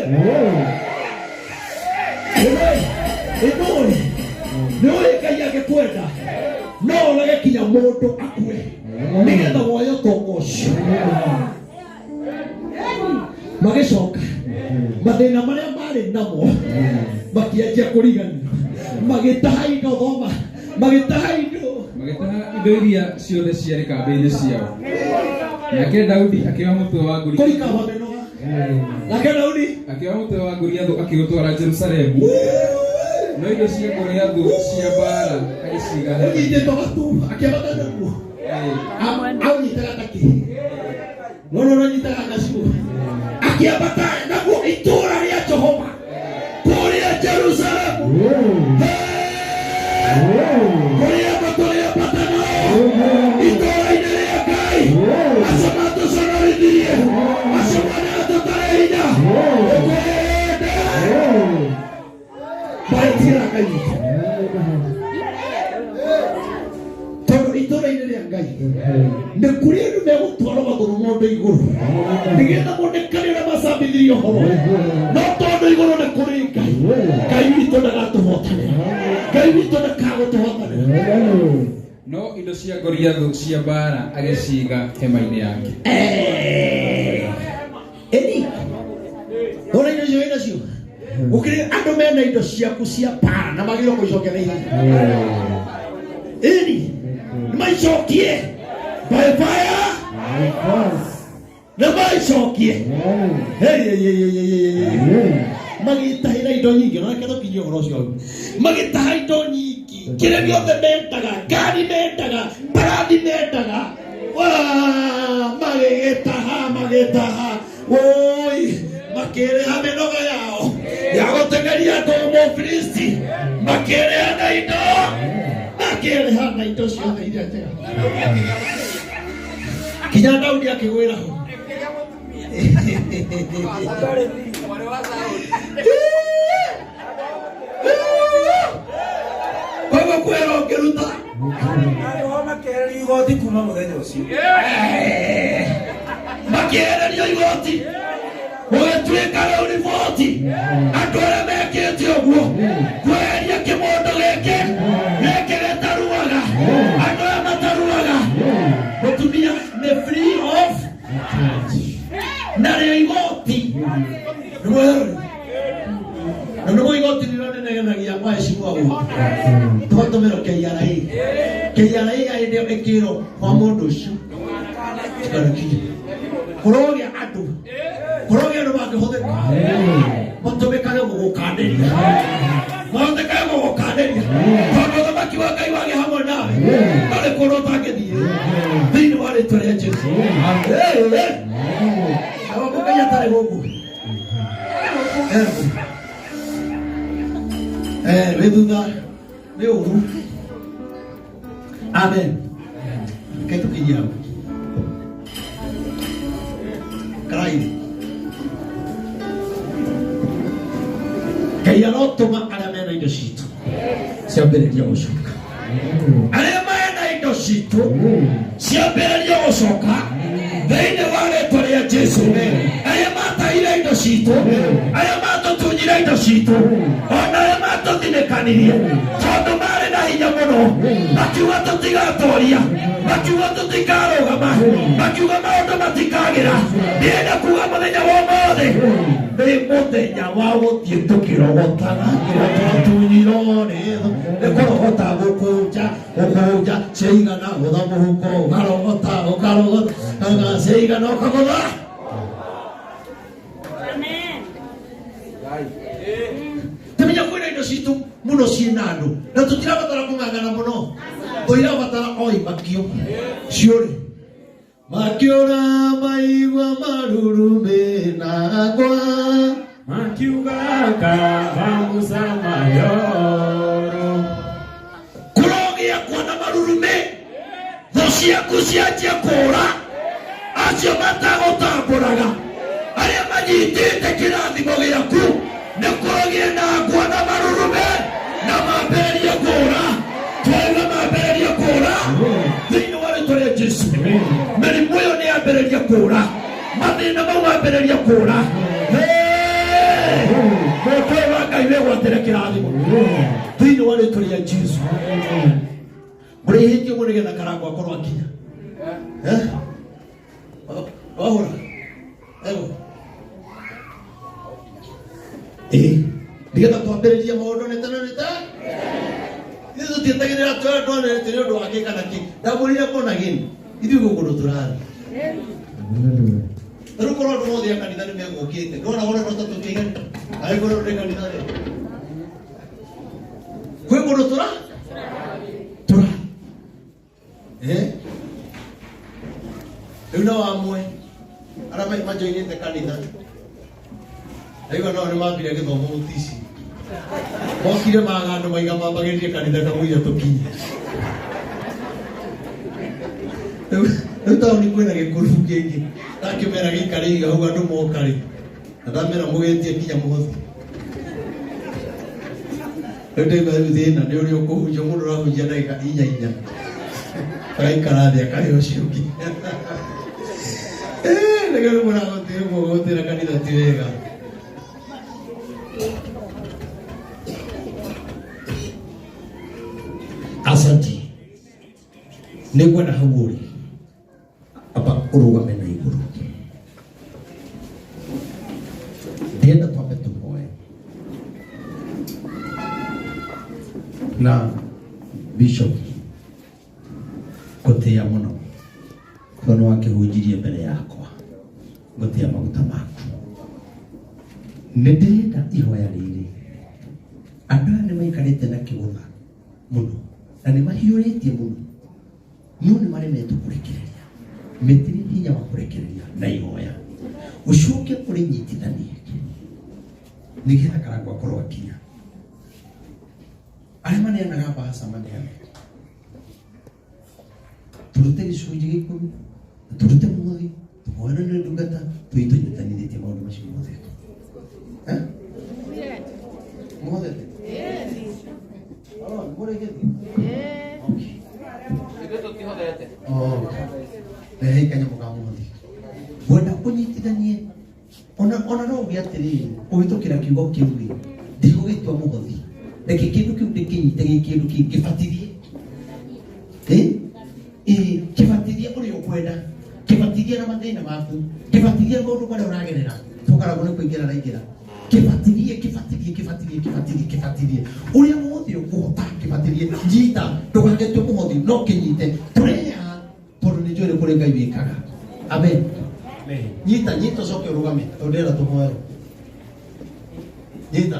Amen. Ĩnũĩ nĩ ũĩ Ngai angĩkwenda no orage kinya mũndũ akue nĩgetha woye ũtonga ũcio. Magĩcoka mathĩna marĩa marĩ namo makĩanjia kũriganĩrwo, magĩtaha indo, thoma, magĩtaha indo. Magĩtaha indo iria ciothe ciarĩ kambĩ-inĩ ciao. Nake Daudi akĩoya mũtwe wa Goliathũ. Kũrikaba mĩnoga. Nake Daudi Akĩoya mũtwe wa Goliathũ akĩũtwara Jerusalemu, no indo cia Goliathũ cia mbaara agĩciiga hema. Ũnyitĩtwo gatu akĩambata naguo. Aũnyitaga ta kĩ nona ũranyitaga gacigo akĩambata naguo itũũra rĩa Jehova kũrĩa Jerusalemu. Kũrĩa matũrĩambata nao itũũra-inĩ rĩa Ngai, acio matũconorithirie, acio monaga tũtarĩ hinya, ũkwenda maretigĩra Ngai witũ, tondũ itũũra-inĩ rĩa Ngai nĩ kũrĩ andũ megũtwarwo magũrũ mondo igũrũ nĩgetha monekane ũrĩa macambithirie ũhoro ũyũ. No tondũ igũrũ nĩ kũrĩ Ngai, Ngai witũ ndagatũhotanĩra, Ngai witũ ndakagũtũhotanĩra. No indo cia Goliathũ cia mbaara agĩciiga hema-inĩ yake. Ĩni ũrĩa indo icio wĩ nacio, gũkĩrĩ andũ mena indo ciaku cia mbara na magĩrĩirwo kũicokia na ihenya. Ĩni nĩmaicokie by fire, nĩmaicokie. Hey, hey, hey, hey, hey, hey, hey. Magĩtahĩra indo nyingĩ, na reke tũkinyie ũhoro ũcio hau. Magĩtaha indo nyingĩ, kĩrĩa gĩothe mendaga, ngari mendaga, mbarathi mendaga. Waa, magĩgĩtaha, magĩtaha, woi, makĩrĩha mĩnoga yao ya gũteng'eria andũ Mũfilisti, makĩrĩha na indo, makĩrĩha na indo ciothe iria njega, kinya Daudi akĩgwĩra ho. Koguo kwĩra ũngĩruta Arĩho makĩehererio igoti kuma mũthenya ũcio. Makĩehererio igoti, gũgĩtuĩka rĩu riboti andũ arĩa mekĩte ũguo kweheria kĩmondo gĩkĩ gĩkĩ gĩtaruaga, andũ aya mataruaga, mũtumia nĩ free of narĩo igoti nĩmwerori na nĩguo igoti nĩrĩo rĩnegenagia waheshimiwa gũkũ tũgatũmĩrwo KRA. KRA ya hĩndĩ ĩyo ĩkĩrwo kwa mũndũ ũcio tikanakinye kũrogĩa andũ, kũrogĩa andũ mangĩhũthĩka matũmĩkage gũgũkanĩria, mahũthĩkage gũgũkanĩria, tondũ ũthamaki wa Ngai wagĩa hamwe nawe ndũrĩ kũndũ ũtangĩthiĩ thĩinĩ wa rĩtwa rĩa Jesu. Nao Ngai atarĩ gũkũ. Wĩ thutha nĩ ũru. Amen. Reke tũkinyie hau karai. Ngai arotũma arĩa mena indo citũ ciambĩrĩria gũcoka, arĩa mena indo citũ ciambĩrĩria gũcoka thĩinĩ wa rĩtwa rĩa Jesu. Arĩa matahire indo citũ, arĩa matũtunyire indo citũ, ona arĩa matũthinĩkanirie tondũ marĩ na hinya mũno, makiuga tũtigatoria, makiuga tũtikarũgama, makiuga maũndũ matikagĩra, ndĩrenda kuga mũthenya wa ũmũthĩ nĩ mũthenya wa gũthiĩ tũkĩrogotaga kĩrĩa twatunyirwo nĩ thũ. Nĩ kũrogota, gũkũnja, gũkũnja ciaigana, gũtha mũhuko, ũkarogota, ũkarogota ciaigana, ũkagũtha. Tũmenya kwĩna indo citũ mũno ciĩna andũ na tũtirabatara kũng'ang'ana mũno, tũirabatara o imakio ciũrĩ makĩũra maigua marurumĩ na ngwa. Makiuga kaba Musa mayoro. Kũrogĩa kuona marurumĩ, thũ ciaku cianjia kũũra, acio matagũtambũraga, arĩa manyitĩte kĩrathimo gĩaku, nĩ kũrogĩe na ngwa na marurumĩ na mambĩrĩrie kũũra. Twaigua mambĩrĩrie kũũra thĩinĩ wa rĩtwa rĩa Jesu. Mĩrimũ ĩyo nĩ yambĩrĩria kũũra, mathĩna mau mambĩrĩria kũũra. Hey! Wĩgwatĩre kĩrathimo thĩinĩ wa rĩtwa rĩa Jesu. Mũrĩhĩtie ũguo nĩgetha Karangũ akorwo akinya. Eh? Wahũra ego ĩĩ, nĩgetha twambĩrĩrie maũndũ nĩ tene nĩ tene. Ithuĩ tũtietagĩrĩra twĩra twanĩrĩte nĩ ũndũ wa kĩ kana kĩ. Ndamwĩrire kona gĩni ithuĩ gwĩ kũndũ tũrathiĩ. Rĩu korwo andũ othe a kanitha nĩ megũkĩte, ndona ũrĩa no ta tũkĩigani angĩkorwo ndĩ kanitha rĩ, kwĩ kũndũ tũra tũra eh rĩu no amwe arĩa majoinĩte kanitha ndaigua nao nĩ mambire gĩthomo mũtici mokire maga andũ maiga mambagĩrĩrie kanitha kamũira tũkinye. Rĩu taũni kwĩna gĩkurubu kĩngĩ ndakĩmera gĩikare iga hau andũ moka rĩ, na ndamera mũgĩtie nginya mũhothi. Rĩu ndaigua rĩu thĩna nĩ ũrĩa ũkũhunjia, mũndũ ũrahunjia ndagĩka inya inya agaikara thĩ akarĩa ũcio ũngĩ. Nĩkĩo rĩu mũragũtĩra mũgũtĩra kanitha ti wega. Asante. Nĩngwenda hau ũrĩ amba ũrũgame na igũrũ. Ndĩrenda twambe tũhoe na bishop ngũtĩĩa mũno tondũ nĩ wakĩhunjirie mbere yakwa, ngũtĩĩa maguta maku. Nĩ ndĩrenda ihoya rĩrĩ, andũ aya nĩ maikarĩte na kĩgũtha mũno na nĩ mahiũrĩtie mũno, no nĩ maremetwo kũrekereria, metirĩ hinya wa kũrekereria na ihoya ũcoke ũrĩnyitithanie nĩgetha Karangũ akorwo akinya. Arĩa maneanaga mbaca maneane, tũrute gĩcunjĩ gĩa ikũmi na tũrute mũhothi, tũhoere nĩ ndungata tũi tũnyitanithĩtie maũndũ macio mothe. Eh? Mũhotete? Oh, mũrĩkĩtie? Okay. Oh. Rehei kanyamũ ka mũhothi. Ngwenda ũnyitithanie ona no uge atĩrĩrĩ, kũhĩtũkĩra kiugo kĩu rĩ, ndigũgĩtua mũhothi, reke kĩndũ kĩu ndĩkĩnyite gĩ kĩndũ kĩngĩbatithie. Ĩ kĩbatithie ũrĩa ũkwenda, kĩbatithie na mathĩna maku, kĩbatithie maũndũ marĩa ũragerera, tũkaragwo nĩ kũingĩra raingĩra, kĩbatithie kĩbatithie kĩbatithie kĩbatithie kĩbatithie ũrĩa wothe ũkũhota, kĩbatithie. Nyita, ndũgagetue mũhothi, no kĩnyite tũrĩa, tondũ nĩ njũĩ nĩ kũrĩ Ngai wĩkaga. Amen. Nyita nyita, ũcoke ũrũgame tondũ ndĩrenda tũhoere. Nyita,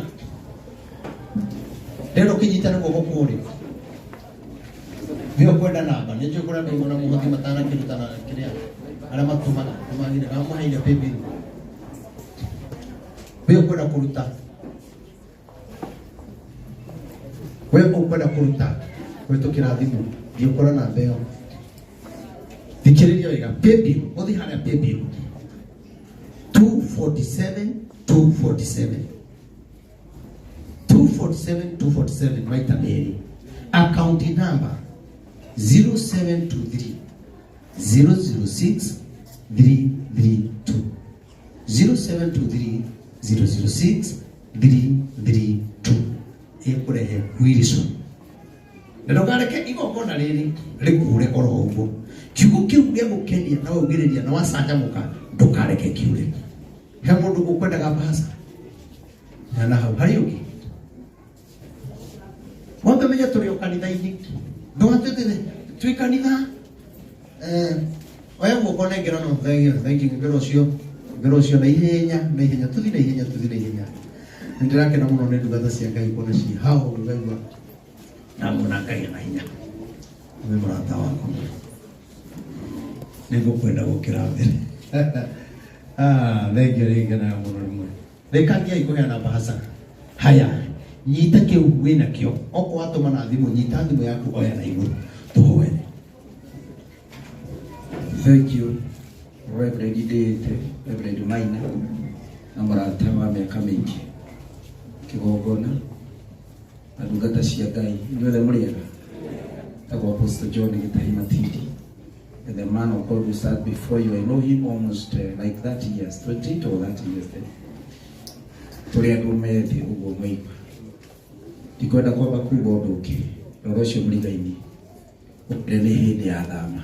ndĩrenda ũkĩnyita nĩ guoko kũrĩ nĩ ũkwenda namba. Nĩ njũĩ kũrĩa andũ na mũhothi matanakĩruta na kĩrĩa arĩa matũmaga nĩ magire kamũheire paybill. We ũkwenda kũruta, we ũkwenda kũruta kũhĩtũkĩra thimũ, ndiũkora namba ĩyo. Thikĩrĩria wega, paybill, ũthiĩ harĩa paybill 247 247 247 247 maita merĩ, account number 0723 006 332, 0723 006 332 ĩkũrehe Wilson. Na ndũkareke igongona rĩrĩ rĩkũre oro ũguo. Kiugo kĩu gĩagũkenia na waugĩrĩria na wacanjamũka, ndũkareke kiure. He mũndũ ũkwendaga mbaca na hau harĩ ũngĩ wambe menya tũrĩ o kanitha-inĩ, ndũgatwĩte twĩ kanitha. Oya guoko, nengera. No thank you, thank you. Ngero ũcio, ngero ũcio na ihenya, na ihenya, tũthi na ihenya, tũthi na ihenya. Nĩ ndĩrakena mũno nĩ ndungata cia Ngai kuona ciĩ hau, ngaigua ndamona Ngai na hinya. Wĩ mũrata wakwa, nĩ ngũkwenda gũkĩra mbere. Ah, thank you rĩngĩ nayo mũno rĩmwe. Rĩkagiai kũheana mbaca. Haya, nyita kĩu wĩnakĩo. Okorwo watũma na thimũ, nyita thimũ yaku, oya na igũrũ tũhoere. Thank you, Reverend Ndĩte, Reverend Maina, na mũrata wa mĩaka mĩingĩ. Kĩgongona, na ndungata cia Ngai, inyuothe mũrĩega. Tagwo Apostle John Gitahi Matindi. And the man of God who sat before you, I know him almost like 30 years, 28 or 30 years then. Tũrĩ andũ methĩ ũguo mwaigua. Ndikwenda kwamba kuga ũndũ ũngĩ. Rora ũcio mũrigaini. Ũmwĩre nĩ hĩndĩ ya thama.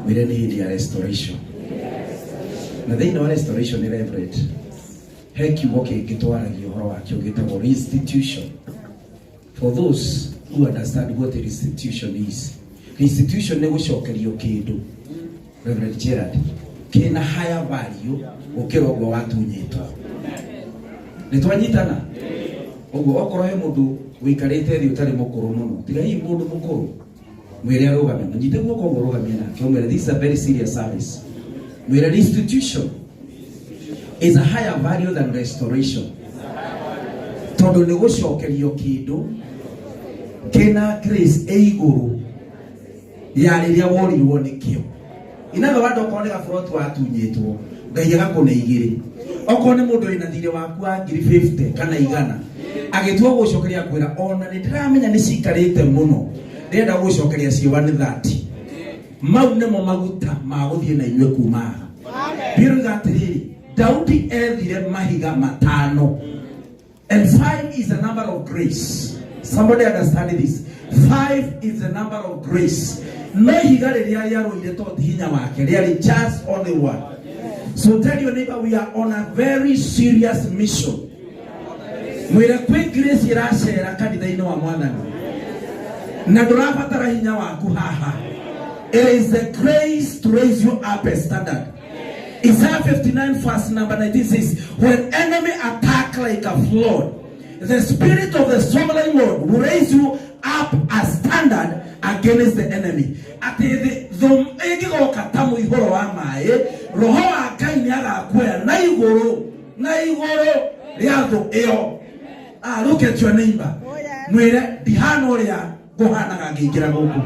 Mwĩre nĩ hĩndĩ ya restoration. Na thĩinĩ wa restoration nĩ Reverend, he kiugo kĩngĩ twaragia ũhoro wakĩo gĩtagwo restitution. For those who understand what a restitution is, restitution nĩ gũcokerio kĩndũ, Reverend Gerard, kĩna higher value gũkĩra ũguo watunyĩtwo. Nĩ twanyitana? Ũguo okorwo he mũndũ wĩikarĩte thĩ ũtarĩ mũkũrũ mũno, tiga hihi mũndũ mũkũrũ, mwĩre arũgame, mũnyite guoko ũguo ũrũgamie nake, ũmwĩre this is a very serious service. Mwĩre restitution is a higher value than restoration. Tondũ nĩ gũcokerio kĩndũ kĩna grace ĩ igũrũ ya rĩrĩa worirwo nĩkĩo. In other words, okorwo nĩ gaburoti watunyĩtwo, Ngai agakũne igĩrĩ. Okorwo nĩ mũndũ wĩna thirĩ waku wa ngiri 50 kana igana, agĩtua gũcokeria akwĩra ona nĩ ndĩramenya nĩ cikarĩte mũno, ndĩrenda gũcokeria ciĩ 130. Mau nĩmo maguta ma gũthiĩ na inyuĩ kuma haha. Biruga atĩrĩrĩ, Daudi ethire mahiga matano. And 5 is the number of grace. Somebody understand this. 5 is the number of grace. No ihiga rĩrĩa rĩarũire to ti hinya wake, rĩarĩ just only one. So tell your neighbor we are on a very serious mission. Mwĩre kwĩ grace ĩracera kanitha-inĩ wa Mwathani. Na ndũrabatara hinya waku haha. It is the grace to raise you up a standard. Isaiah 59 verse number 19 says, when enemy attack like a flood, the spirit of the sovereign Lord will raise you up a standard against the enemy. Ati thũ ĩngĩgoka ta mũihũro wa maĩ, roho wa Ngai nĩ agakuoya na igũrũ, na igũrũ rĩa thũ ĩyo. Look at your neighbor. Mwĩre ndihana ũrĩa ngũhanaga ngĩingĩra gũkũ,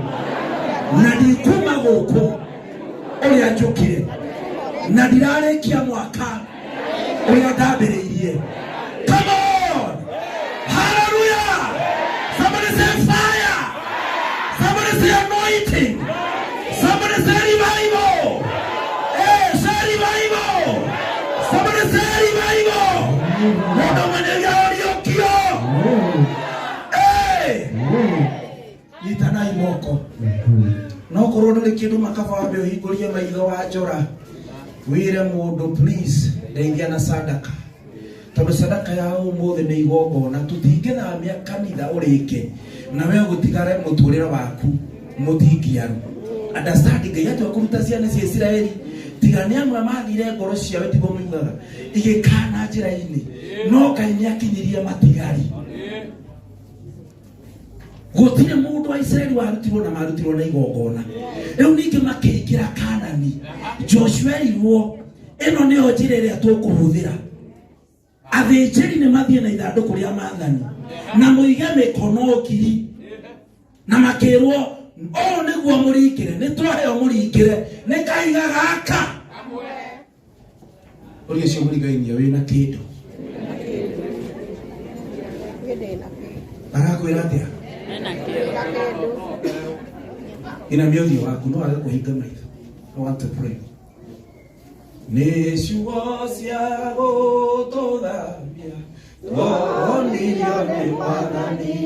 na ndikuma gũkũ ũrĩa njũkire, na ndirarĩkia mwaka ũrĩa ndambĩrĩirie. Come on! Hallelujah! Somebody say fire! Somebody say anointing! Somebody say revival! Hey, say revival! Somebody say revival! Mũndũ mwenye ũriũkio! Hey! Nyitanai moko. No korwo ndũrĩ kĩndũ makaba wambe ũhingũrie maitho wa njora, wĩre mũndũ please ndeithia na sadaka, tondũ sadaka ya ũmũthĩ nĩ igongona. Tũtingĩthamia kanitha ũrĩke na we ũgũtigare mũtũrĩre waku mũtingiaru. Understand, Ngai atua kũruta ciana cia Isiraeli, tiga nĩ amwe mathire ngoro ciao tiguo moigaga igĩkana njĩra-inĩ, no Ngai nĩ akinyirie matigari. Gũtirĩ mũndũ wa Isiraeli warutirwo na marutirwo na igongona. Rĩu ningĩ makĩingĩra Kanani, Joshua erirwo ĩno nĩyo njĩra ĩrĩa tũkũhũthĩra. Athĩnjĩri nĩ mathiĩ na ithandũkũ rĩa maathani na mũige mĩkono ngiri, na makĩrwo ũũ nĩguo mũringĩre, nĩ twaheo mũringĩre nĩ kahiga gaka. Ũrĩa ũcio mũrigainie wĩna kĩndũ arakwĩra atĩa? Inamia ũthiũ waku, no wage kũhinga maitho. I want to pray. Nĩ ciugo cia gũtũthambia twonirio nĩ Mwathani,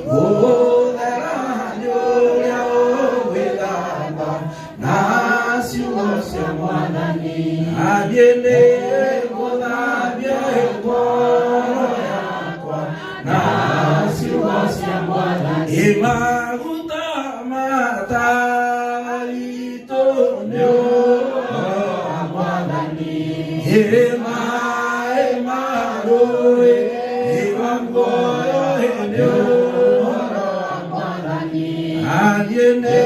gũthera nĩ ũrĩa ũgwĩthamba na ciugo cia Mwathani. Athiĩ nĩ gũthambia ngoro yakwa na ciugo cia Mwathani. Ĩ maguta mataritũ nĩ ũhoro wa Mwathani, ĩ maĩ ma rũĩ ĩ muoyo nĩ ũhoro wa Mwathani. Athiĩ nĩ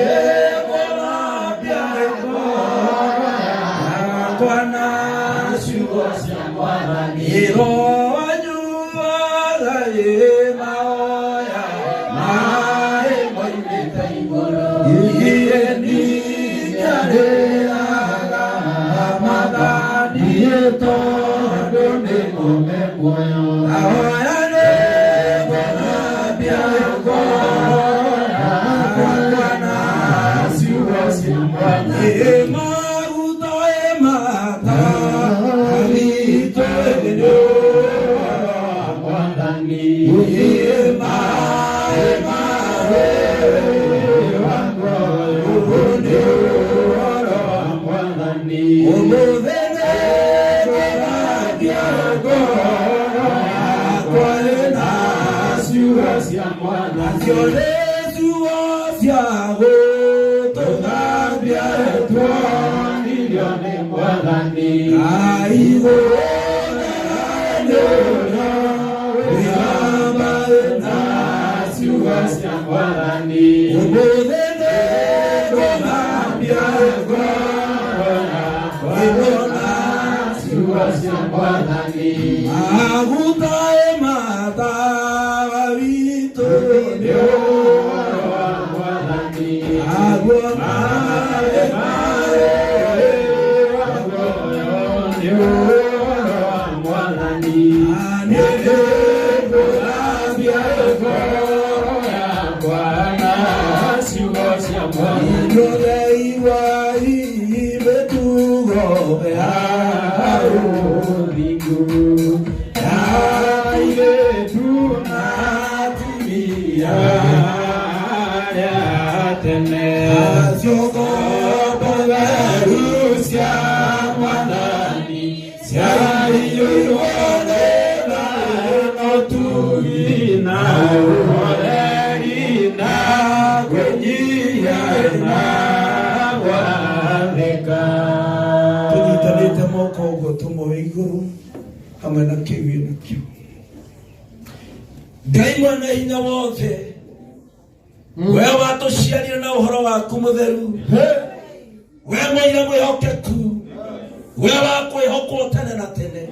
gũthambia ngoro yakwa na ciugo cia Mwathani. Ĩronyuaga ĩ mahoya maĩ moimĩte igũrũ, iye ningĩarĩraga mathani tondũ nĩ mũme muoyo. Ahoya nĩ gũthambia ngoro yakwa na ciugo cia Mwathani. Ĩ maguta ĩ mataritũ nĩ ũhoro wa Mwathani. Ngũthambia ngoro yakwa na ciugo cia Mwathani. Nacio nĩ ciugo cia gũtũthambia tuonirio nĩ Mwathani. Ngai gũthera wĩhamba na ciugo cia Mwathani. Ũmũthĩ nĩ ngũthambia ngoro yakwa na ciugo cia Mwathani. Maguta matawa witũ nĩ ũhoro wa Mwathani. Aguo maĩ maĩ nĩ ũhoro wa Mwathani. Nĩ ngũthambia ngoro yakwa na ciugo cia Mwathani. Inyuothe mĩtugo ya ũthingu ya airĩtu na atumia arĩa a tene. Acio ngombo theru cia Mwathani ciaiyũirwo nĩ thayũ na ũtugi na ũhoreri na kwĩnyihia na gwathĩka. Tũnyitanĩte moko ũguo tũmoe igũrũ hamwe na kĩu wĩ nakĩo. Ngai mwene hinya wothe, we watũciarire na ũhoro waku mũtheru, we mũira mwĩhokeku, we wa kwĩhokwo tene na tene,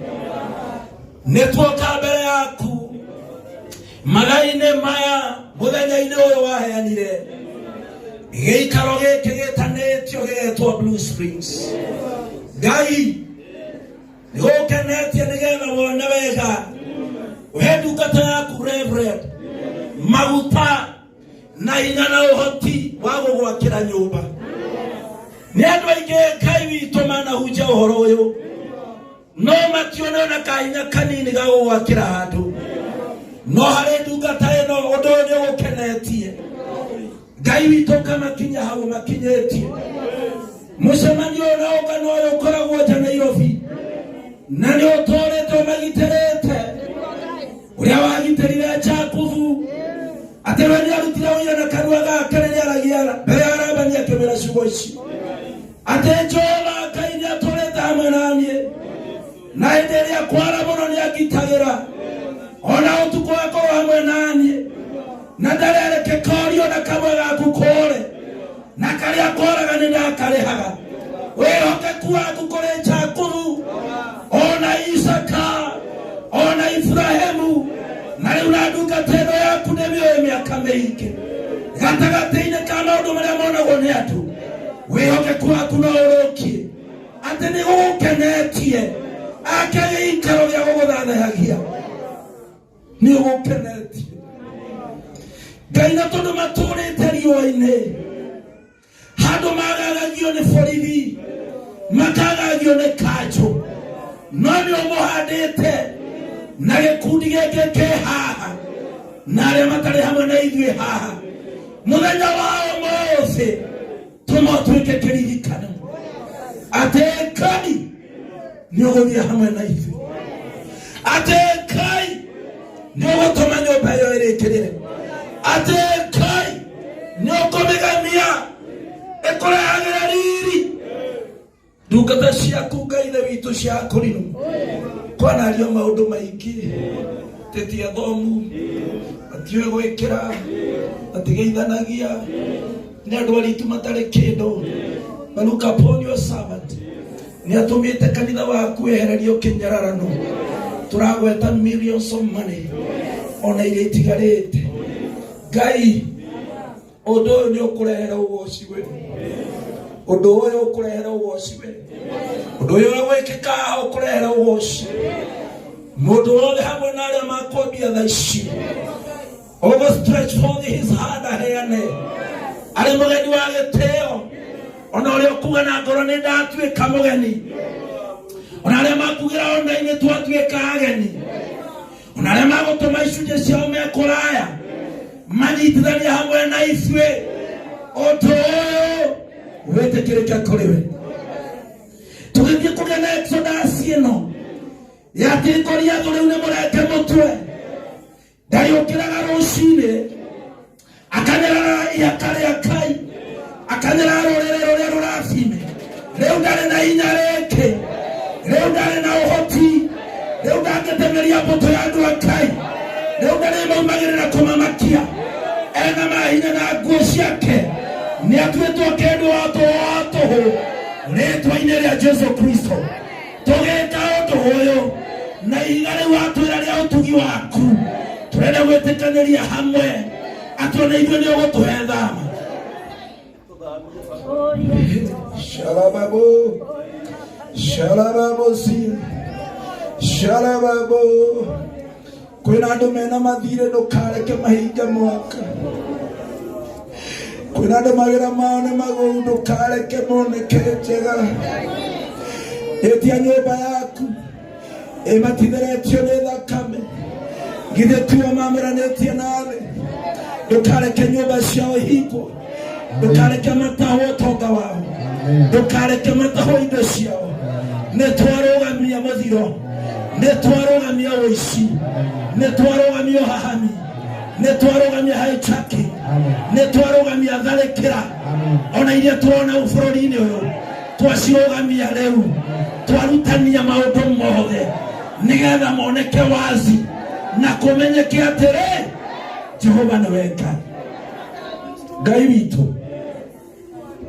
nĩ tuoka mbere yaku mathaa-inĩ maya mũthenya-inĩ ũyũ waheanire gĩikaro gĩkĩ gĩtanĩtio gĩgetwo Blue Springs. Ngai nĩgũkenetie nĩgetha wone wega we ndungata yaku Reverend maguta na hinya na ũhoti wa gũgwakĩra nyũmba. Nĩ andũ aingĩ Ngai witũ manahunjia ũhoro ũyũ no matione ona kahinya kanini ga gũgwakĩra handũ, no harĩ ndungata ĩno ũndũ ũyũ nĩ ũgũkenetie. Ngai witũ ũkamakinya hau makinyĩtie. Mũcemanio ũyũ na ũngano ũyũ ũkoragwo nja Nairobi na nĩ ũtũrĩte ũmagitĩrĩte ũrĩa wagitĩrire Jakubu atĩ we nĩarutire ũira na kanua gake rĩrĩa aragia mbere ya Labani akĩmwĩra ciugo ici atĩ Jehova Ngai nĩatũrĩte hamwe na niĩ na hĩndĩ ĩrĩa kwara mũno nĩangitagĩra ona ũtukũ akorwo hamwe na niĩ na ndarereke korio na kamwe gaku kũre na karĩa koraga nĩ ndakarĩhaga. Wĩhokeku waku kũrĩ Jakubu ona Isaka ona Ibrahimu na rĩu na ndungata ĩno yaku nĩ mĩoĩ mĩaka mĩingĩ gatagatĩ-inĩ ka maũndũ marĩa monagwo nĩ andũ, wĩhokeku waku no ũrũkie atĩ nĩ gũgũkenetie ake gĩikaro gĩa gũgũthathayagia nĩ ũgũkenetie. Ngai na tondũ matũrĩte riũa-inĩ handũ magagagio nĩ borithi makagagio nĩ kanjũ, no nĩ ũmũhandĩte na gĩkundi gĩkĩ kĩ haha na arĩa matarĩ hamwe na ithuĩ haha mũthenya wa ũmũthĩ tũma ũtuĩke kĩririkano atĩ Ngai nĩ ũgũthiĩ hamwe na ithuĩ, atĩ Ngai nĩ ũgũtũma nyũmba ĩyo ĩrĩkĩrĩre, atĩ Ngai nĩ ũkũmĩgemia ĩkũrehagĩra riri. Ndungata ciaku Ngai ithe witũ cia kũrinũ kwanario maũndũ maingĩ tĩti athomu matiũĩ gwĩkĩra matigeithanagia nĩ andũ aritũ matarĩ kĩndũ. But look upon your servant, nĩ atũmĩte kanitha waku wehererio kĩnyararano. Tũragweta millions of money ona iria itigarĩte. Ngai ũndũ ũyũ nĩ ũkũrehera ũgoci we, ũndũ ũyũ ũkũrehera ũgoci we, ũndũ ũyũ ũgwĩkĩka ũkũrehera ũgoci. Mũndũ wothe hamwe na arĩa makwambia thaa ici ũgũ stretch forth his hand aheane arĩ mũgeni wa gĩtĩo, ona ũrĩa ũkuga na ngoro nĩ ndatuĩka mũgeni, ona arĩa makugĩra ona-inĩ twatuĩka ageni, ona arĩa magũtũma icunjĩ ciao me kũraya manyitithania hamwe na ithuĩ ũndũ ũyũ wĩtĩkĩrĩke kũrĩ we. Tũgĩthiĩ kũgĩa na Exodus ĩno Yatĩ Goliathũ rĩu nĩ mũrenge mũtwe, ndariũkĩraga rũcinĩ akanyarara ihaka rĩa Ngai, akanyarara rũrĩrĩ rũrĩa rũrathime. Rĩu ndarĩ na hinya rĩngĩ, rĩu ndarĩ na ũhoti, rĩu ndangĩteng'eria mbũtũ ya andũ a Ngai, rĩu ndarĩ maumagĩrĩra kũmamakia. Ena mahinya na nguo ciake nĩ atuĩtwo kĩndũ wa tũhũ rĩtwa-inĩ rĩa Jesu Kristo. Tũgĩka ũndũ ũyũ na ihiga rĩu watwĩra rĩa ũtugi waku, tũrenda gwĩtĩkanĩria hamwe atĩ ona ithuĩ nĩ ũgũtũhe thama. Shalababo, shalababo si, shalababo. Kwĩna andũ mena mathirĩ ndũkareke mahinge mwaka. Kwĩna andũ mawĩra mao nĩ magũu ndũkareke moneke njega. Ĩtia nyũmba yaku ĩmatitheretio nĩ thakame, githĩ tiwe mamũranĩtie nawe. Ndũkareke nyũmba ciao ihingwo, ndũkareke matahwo ũtonga wao, ndũkareke matahwo indo ciao. Nĩ twarũgamia mũthiro, nĩ twarũgamia ũici, nĩ twarũgamia ũhahami, nĩ twarũgamia hijacking, nĩ twarũgamia tharĩkĩra ona iria tũrona bũrũri-inĩ ũyũ, twacirũgamia rĩu, twarutania maũndũ mothe nĩgetha moneke wazi na kũmenyeke atĩrĩ Jehova nĩwe Ngai. Ngai witũ,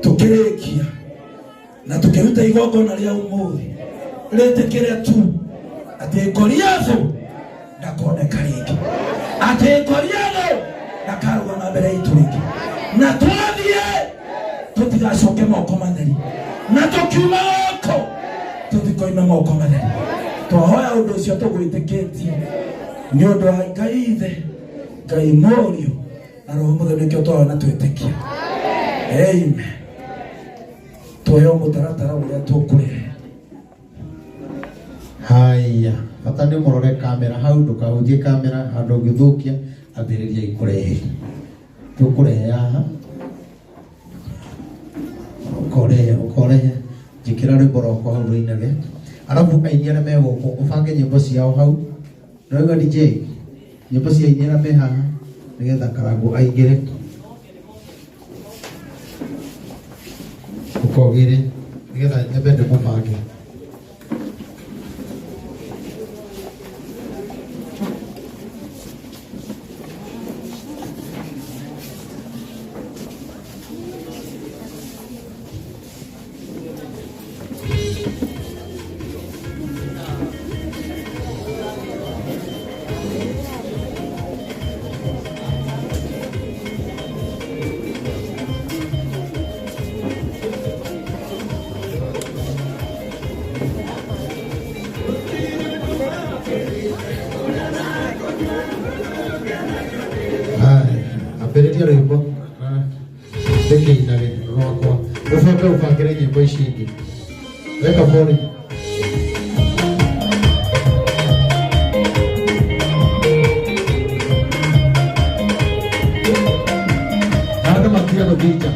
tũkĩrĩkia na tũkĩruta igongona rĩa ũmũthĩ, rĩtĩkĩre tu atĩ Goliathũ ndakoneka rĩngĩ, atĩ Goliathũ ndakarũgama mbere itũ rĩngĩ, na twathiĩ tũtigacoke moko matheri, na tũkiuma gũkũ tũtikoime moko matheri. Twahoya ũndũ ũcio tũgwĩtĩkĩtie nĩ ũndũ wa Ngai Ithe, Ngai Mũriũ na Roho Mũtheru, nĩkĩo twahoya na twĩtĩkia. Amen. Tuheo mũtaratara ũrĩa tũkũrehe. Haya, bata nĩ mũrore kamera hau, ndũkahutie kamera handũ ũngĩthũkia, ambĩrĩria ikũrehe. Tũkũrehe haha. Ũkorehe, ũkorehe. Njĩkĩra rwĩmbo rwakwa hau rũinage. Arabu aini arĩa me gũkũ, ũbange nyĩmbo ciao hau. Nĩwaigua DJ? Nyĩmbo cia aini arĩa me haha, nĩgetha Karangũ aingĩre. Ũkogĩre, nĩgetha nyambe ndĩmũbange. Ambĩrĩria rwĩmbo ndĩkĩinage rwakwa, ũcoke ũbangĩre nyĩmbo ici ingĩ. Weka volume. Andũ matige gũthiĩ nja.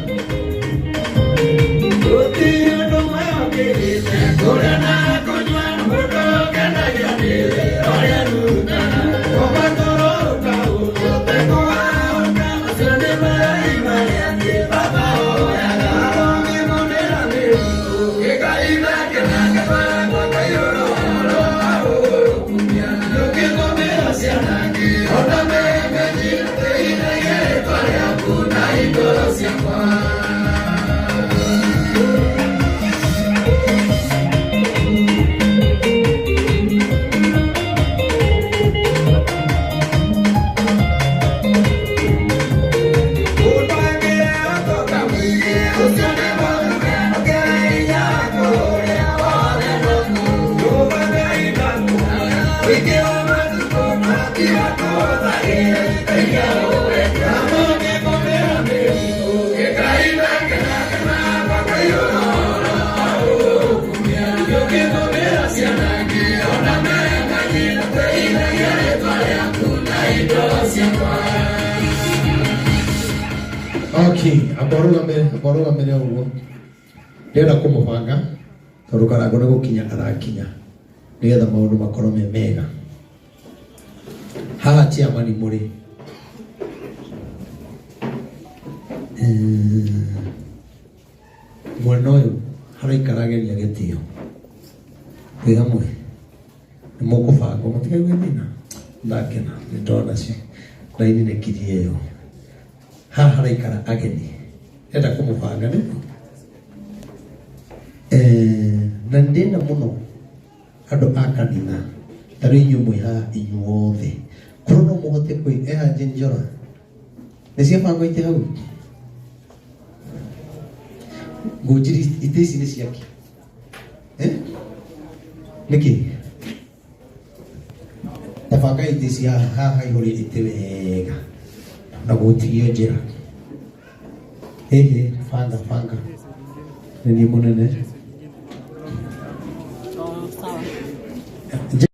Okay, amborugamire ũguo. Ndĩrenda kũmũbanga tondũ Karangũ nĩ gũkinya arakinya. Nĩgetha maũndũ makorwo me mega. Haha chairman mũrĩ. Mwena ũyũ haraikara ageni a gĩtĩo. Twĩ hamwe. Nĩ mũkũbangwo mũtikaigue thĩna. Ndakena nĩ ndona ci raini nĩ kirie ĩyo. Haha haraikara ageni. Enda kũmũbanga nĩguo. Na nĩ ndĩna mũno andũ a kanitha ta rĩu inyuĩ mwĩ haha inyuothe korwo no mũhote kwĩ eha njora nĩ ciabangwo itĩ hau ngũnjiri itĩ ici nĩ ciake eh? Nĩkĩ tabanga itĩ cia haha ihũrie itĩ wega na gũtigio njĩra. Ĩhĩ, banga banga nĩ niĩ mũnene.